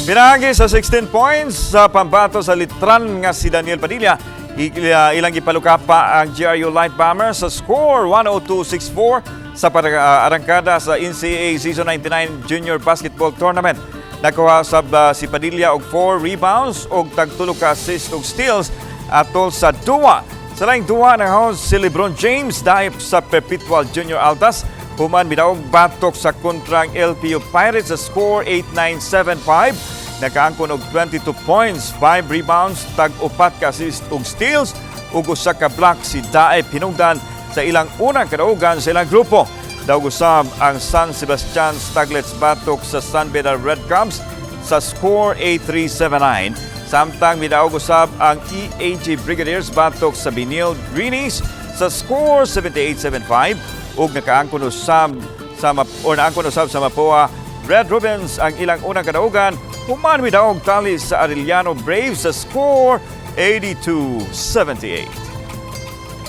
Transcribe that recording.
Pinaagi sa 16 points sa pambato sa Letran nga si Daniel Padilla, ilang gipalukapa ang JRU Light Bombers sa score 102-64 sa arangkada sa NCAA Season 99 Junior Basketball Tournament. Nakuha sab si Padilla og 4 rebounds og tagtulo ka assist og steals atol sa duwa. Sa laing duwa, nahos si LeBron James dahil sa Perpetual Junior Altas human midaog batok sa kontrang LPU Pirates sa score 89-75. Nakaangkon og 22 points, 5 rebounds, tag-upat ka assist ug steals ug usa ka block si Daep hinungdan sa ilang unang kadaugan sa ilang grupo. Daog usab ang San Sebastian Staglets batok sa San Beda Red Cubs sa score 83-79. Samtang midaog usab ang EAG Brigadiers batok sa Benilde Greenies sa score 78-75 ug nakaangkon usab sa or naangkon usab sa Mapua Red Rubens ang ilang unang kadaugan human midaog tali sa Arellano Braves sa score 82-78.